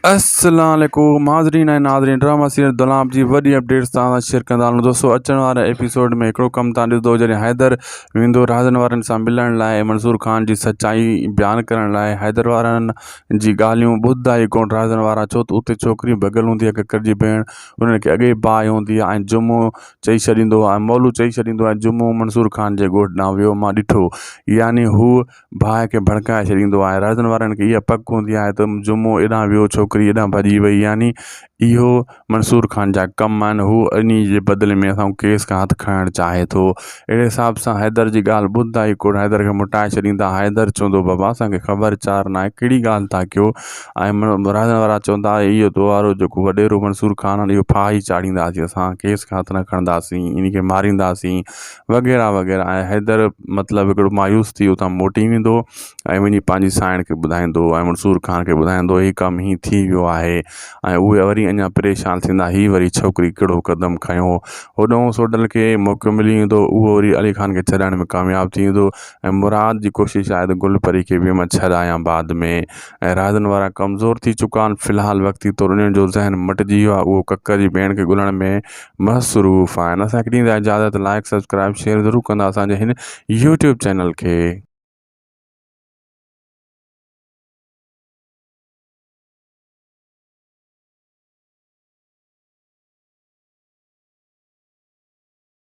السلام عليڪم حاضرين ۽ ناظرين ڊراما سيريل دولاب جي وڏي اپڊيٽس توهان سان شيئر ڪندا هلون دوستو اچڻ واري ايپيسوڊ ۾ هڪڙو ڪم تان ڏسندو جڏهن حيدر ويندو رازن وارن سان ملڻ لاء منصور خان جي سچائي بيان ڪرڻ لاء حيدر وارن جي ڳالهيون ٻڌندا ئي ڪون رازن وارا ڇو ته اتي ڇوڪري ڀڳل هوندي آهي ڪڪر جي ڀيڻ انهن کي اڳي باهه هوندي آهي ۽ جمعو چئي ڇڏيندو آهي مولو چئي ڇڏيندو آهي جمعو منصور خان جي ڳوٺ ڏانهن ويو مان ڏٺو يعني هو باهه کي ڀڙڪائي ڇڏيندو آهي. رهزن وارن کي اها پڪ هوندي آهي ته جمعو ايڏانهن ويو ڇوڪري ايڏانهن ڀڄي وئي يعني اهو منصور خان جا ڪم آهن هو انهي جي بدلي ۾ اسان ڪيس کان هٿ کڻڻ چاهي ٿو. اهڙي حساب سان حيدر جي ڳالهه ٻڌندا ئي ڪونه حيدر کي موٽائي ڇڏيندا. حيدر چوندو بابا اسان کي خبر چار ناهي ڪهڙي ڳالهه ٿا ڪيو ۽ رهزن وارا چوندا اهو تو وارو جيڪو وڏيرو منصور خان آهي اهو ڦاهي چاڙهينداسين اسان ڪيس کان هٿ نه کڻنداسين انهي کي مارينداسين. وغيره وغيره ۽ حيدر مطلب هڪڙو مايوس ٿي اتان موٽي ويندو ۽ وڃي پنهنجي سائڻ کي ٻڌائيندو ۽ منصور خان کي ٻڌائيندو هي ڪم هي ٿي ويو آهي ۽ اهي وري اڃا پريشان ٿيندا هي وري ڇوڪري ڪهڙو قدم کنيو هوڏانهن سوڍل کي موقعو ملي ويندو اهو وري علي خان کي ڇڏائڻ ۾ ڪامياب ٿي ويندو ۽ مراد جي ڪوشش آهي ته گل پري کي به مان ڇڏايان بعد ۾ ۽ رازن وارا ڪمزور ٿي چڪا آهن في الحال وقتي طور انهن جو ذهن مٽجي ويو آهي اهو ڪڪر جي ڀيڻ کي ڳولڻ ۾ مصروف آهن اسان کي ڏيندا اجازت لائڪ سبسڪرائب شيئر ضرور ڪندا اسان جي هن يوٽيوب چينل کي.